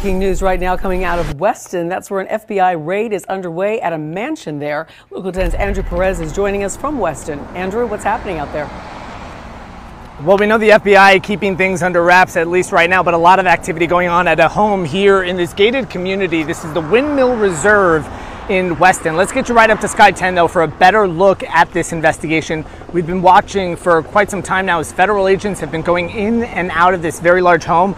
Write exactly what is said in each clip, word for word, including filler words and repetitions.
Breaking news right now coming out of Weston. That's where an F B I raid is underway at a mansion there. Local ten's Andrew Perez is joining us from Weston. Andrew, what's happening out there? Well, we know the F B I keeping things under wraps, at least right now, but a lot of activity going on at a home here in this gated community. This is the Windmill Reserve in Weston. Let's get you right up to Sky ten, though, for a better look at this investigation. We've been watching for quite some time now as federal agents have been going in and out of this very large home.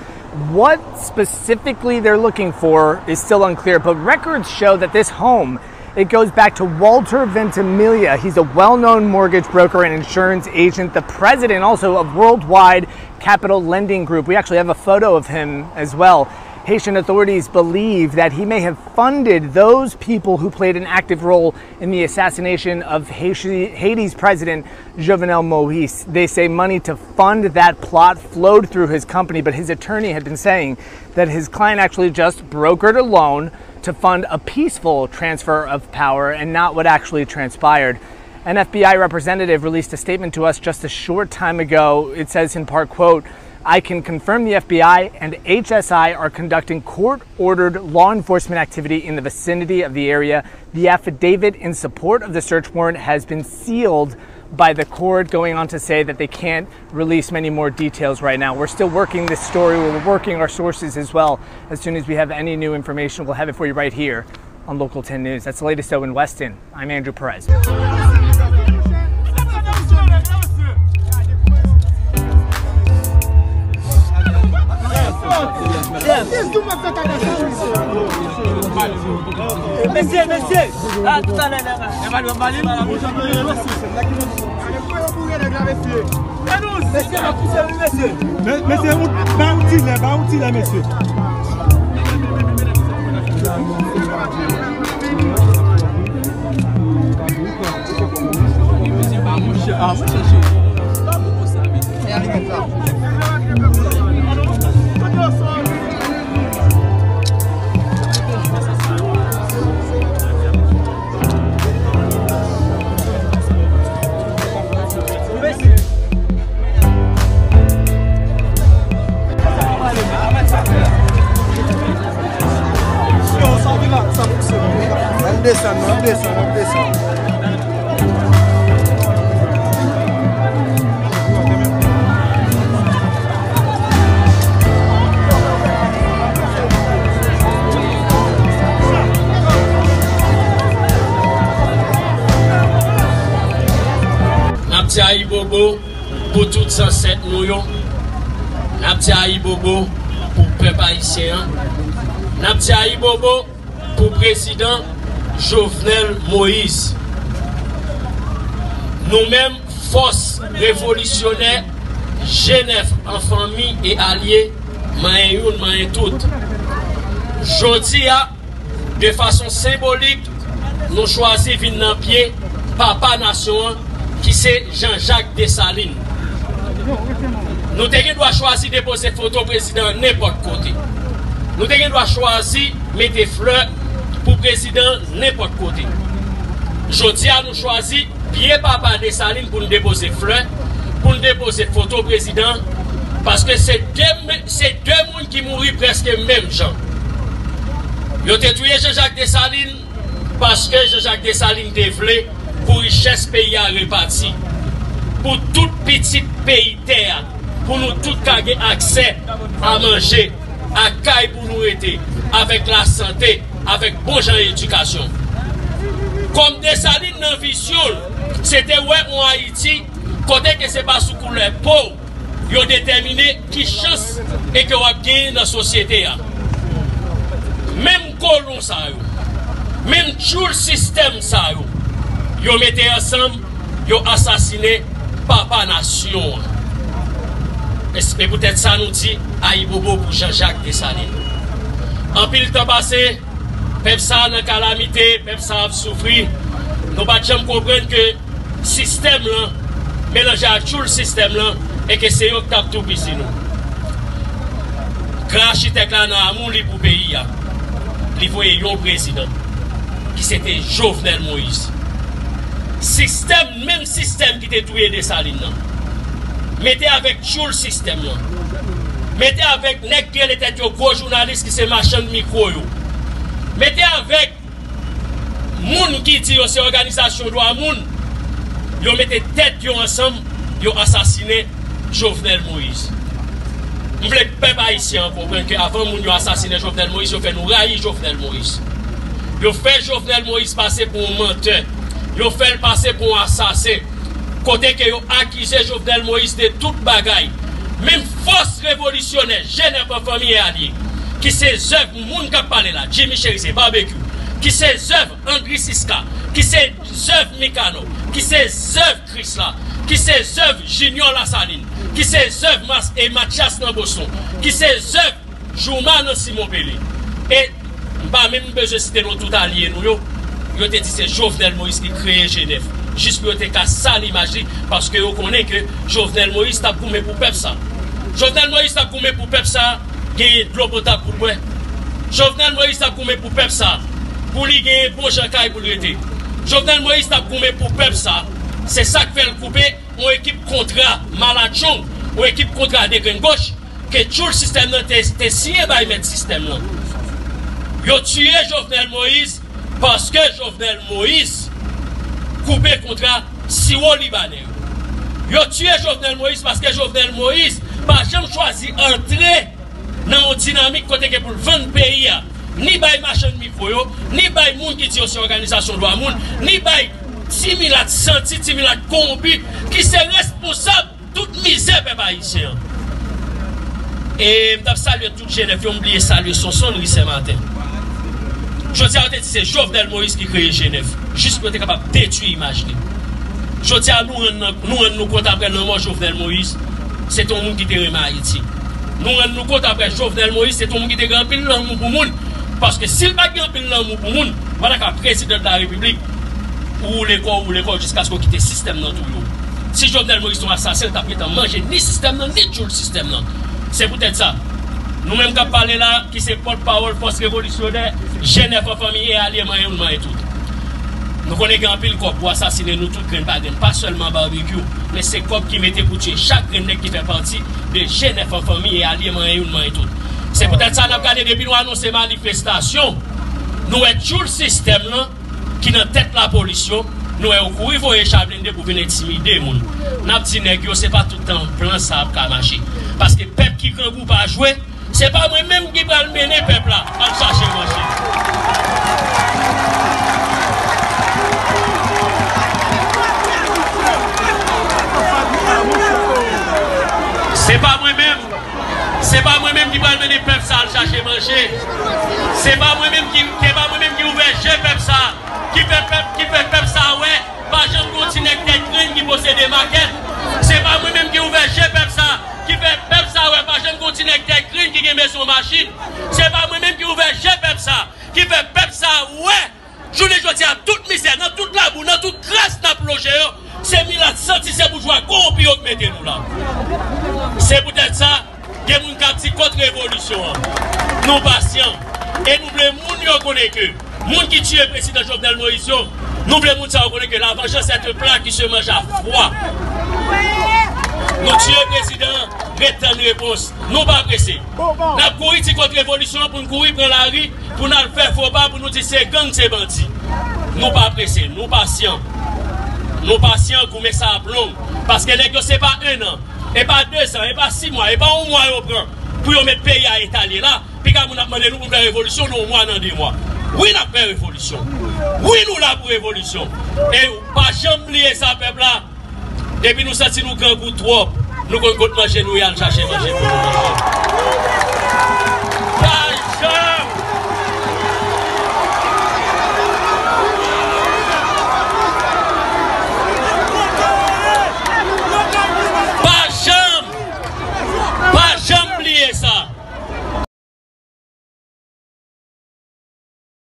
What specifically they're looking for is still unclear, but records show that this home, it goes back to Walter Ventimiglia. He's a well-known mortgage broker and insurance agent, the president also of Worldwide Capital Lending Group. We actually have a photo of him as well. Haitian authorities believe that he may have funded those people who played an active role in the assassination of Haiti, Haiti's President Jovenel Moïse. They say money to fund that plot flowed through his company, but his attorney had been saying that his client actually just brokered a loan to fund a peaceful transfer of power and not what actually transpired. An F B I representative released a statement to us just a short time ago. It says in part, quote, "I can confirm the F B I and H S I are conducting court-ordered law enforcement activity in the vicinity of the area. The affidavit in support of the search warrant has been sealed by the court," going on to say that they can't release many more details right now. We're still working this story. We're working our sources as well. As soon as we have any new information, we'll have it for you right here on Local ten News. That's the latest, though, in Weston. I'm Andrew Perez. Mesye, mesye! A, toutalè, nèg la. Mesye, n ap pouse wi, mesye. Mesye, ba ou ti lè, ba ou ti lè, mesye. Ann desann, ann desann, ann desann. N ap di ayibobo pou tout zansèt nou yo. N ap di ayibobo pou pèp ayisyen an. N ap di ayibobo pou prezidan Jovenel Moïse. Nou menm, fòs revolisyonè, G nèf an fanmi e alye, manyen youn, manyen tout. Jodi a, de fason senbolik, nou chwazi vin nan pye papa nasyon an, ki se Jean-Jacques Dessalines. Nou te gen dwa chwazi depoze foto prezidan an nenpòt kote. Nou te gen dwa chwazi mete flè pou prezidan an nenpòt kote. Jodi a, nou chwazi pye papa Desalin pou n depoze flè, pou n depoze foto prezidan, paske se de, se de moun ki mouri prèske menm jan. Yo te touye Jean-Jacques Dessalines paske Jean-Jacques Dessalines te vle pou richès peyi a repati, pou tout pitit peyi tè a, pou nou tout ka gen aksè a manje, a kay pou nou rete, avèk lasante, avèk bon jan edikasyon. Kòm Desalin nan vizyon l, se te wè yon Ayiti kote ke se pa sou koulè po w yo detèmine ki chans e ke w ap genyen nan sosyete a. Menm kolon sa yo, menm tchoul sistèm sa yo, yo mete ansanm, yo asasine papa nasyon an. E se poutèt sa nou di ayibobo pou Jean-Jacques Dessalines. Anpil tan pase, pèp sa a nan kalamite, pèp sa a ap soufri. Nou pa t janm konprann ke sistèm lan melanje ak tchoul sistèm lan e ke se yo k t ap toupisi nou. Gran achitèk la nan amou li pou peyi a, li voye yon prezidan ki se te Jovenel Moïse. Sistèm, menm sistèm ki te touye Desalin nan, mete avèk tchoul sistèm lan, Mete avèk nèg ki rele tèt yo gwo jounalis ki se machann mikwo yo. Mete avèk moun ki di yo se òganizasyon dwa moun. Yo mete tèt yo ansanm, yo asasinen Jovenel Moïse. M vle pèp ayisyen an konprann ke avan moun yo asasinen Jovenel Moïse, yo fè nou rayi Jovenel Moïse. Yo fè Jovenel Moïse pase pou yon mantè. Yo fè l pase pou yon asasen. Kote ke yo akize Jovenel Moïse de tout bagay. Menm fòs revolisyonè, G nèf an fanmi e alye, ki se zèv moun k ap pale la, Jimmy Chérizier, Barbecue, ki se zèv Andry Siska, ki se zèv Mikano, ki se zèv Krisla, ki se zèv Junior Lasalin, ki se zèv Mas, e Mathias nan Boston, ki se zèv Jouma nan Simon Pele. E m pa menm bezwen site non tout alye nou yo. Yo te di se Jovenel Moïse ki kreye G nèf. Jis pou yo te ka sal imaj li, paske yo konnen ke Jovenel Moïse t ap goumen pou pèp sa. Jovenel Moïse t ap goumen pou pèp sa genyen dlo potab pou l bwè. Jovenel Moïse t ap goumen pou pèp sa, pou li genyen bon jan kay pou l rete. Jovenel Moïse t ap goumen pou pèp sa. Se sa k fè l koupe yon ekip kontra malatchong, yon ekip kontra degrenn goch, ke tchoul sistèm nan te, te siyen bay mèt sistèm nan. Yo tiye Jovenel Moïse paske Jovenel Moïse koupe kontra siwo libanè yo. Yo tiye Jovenel Moïse paske Jovenel Moïse pa janm chwazi antre nan yon dinamik kote ke pou l vann peyi a, ni bay machann mikwo yo, ni bay moun ki di yo se òganizasyon dwa moun, ni bay ti milat santi, ti milat kowonpi, ki se responsab tout mizè pèp ayisyen an. E m t ap salye tout G nèf yo, m bliye salye Sonson Louis Saint Martin. Jodi a, yo te di se Jovenel Moïse ki kreye G nèf, jis pou yo te kapab detwi imaj li. Jodi a, nou rann nan, nou rann nou kont apre lanmò Jovenel Moïse, se te yon moun ki te renmen Ayiti. Nou rann nou kont apre Jovenel Moïse, se te yon moun ki te gen anpil lanmou pou moun. Paske si l pa t gen anpil lanmou pou moun, ou pa ta ka prezidan de la repiblik, ou woule kò w, ou woule kò w jiskaske w kite sistèm nan touye w. Si Jovenel Moïse te yon asasen, l t ap gentan manje ni sistèm nan, ni tchoul sistèm nan. Se poutèt sa, nou menm k ap pale la, ki se pòtpawòl fòs revolisyonè, G nèf an fanmi e alye, manyen youn, manyen tout. Nou konnen gen anpil kòb pou asasinen nou tout grenn pa grenn, pa sèlman Barbecue, men se kòb ki mete pou tiye chak grenn nèg ki fè pati de G nèf an fanmi e alye, manyen youn, manyen tout. Se poutèt sa n ap gade depi nou anonse manifestasyon, nou wè tchoul sistèm lan ki nan tèt lapolis yo, nou wè yo kouri voye cha blende pou vin entimide moun. N ap di nèg yo, se pa tout tan plan sa ap ka mache. Paske pèp ki grangou pa jwe, se pa mwen menm ki pral mennen pèp la al chache manje. Se pa mwen menm, se pa mwen menm ki pral mennen pèp sa al chache manje. Se pa mwen menm ki, se pa mwen menm ki ouvè je pèp sa, ki fè pèp, ki fè pèp sa wè pa janm gen yon ti nèg tèt grenn ki posede makèt. Se pa mwen menm ki ouvè je pèp sa, ki fè pèp sa wè pa janm gen yon ti nèg tèt grenn ki gen bezwen machin. Se pa mwen menm ki ouvè je pèp sa, ki fè pèp sa wè jounen jodi a, tout mizè, nan tout labou, nan tout kras n ap lonje yo, se milat santi, se boujwa kowonpi yo k mete nou la. Se poutèt sa, gen moun k ap di kont revolisyon an. Nou pasyan. E nou vle moun yo konnen ke moun ki tiye prezidan Jovenel Moïse yo, nou vle moun sa yo konnen ke la vengeance est un plat qui se mange à froid. Nou tiye prezidan an, ret tann repons. Nou pa prese. N ap kouri di kont revolisyon an pou n kouri pran lari, pou n al fè fo pa, pou nou di se gang, se bandi. Nou pa prese, nou pasyan. Nou pasyan, goumen sa ap long. Paske nèg yo se pa en an, e pa de zan, e pa sis mwa, e pa yon mwa yo pran pou yo met peyi a eta l ye la. Piga moun ap mande nou pou n fè revolisyon nan yon mwa, nan de mwa. Wi, n ap fè revolisyon. Wi, nou la pou revolisyon. E pa janm bliye sa, pèp la. Depi nou santi nou grangou twòp, nou konn kot manje nou ye al chache manje pou nou manje. Pa janm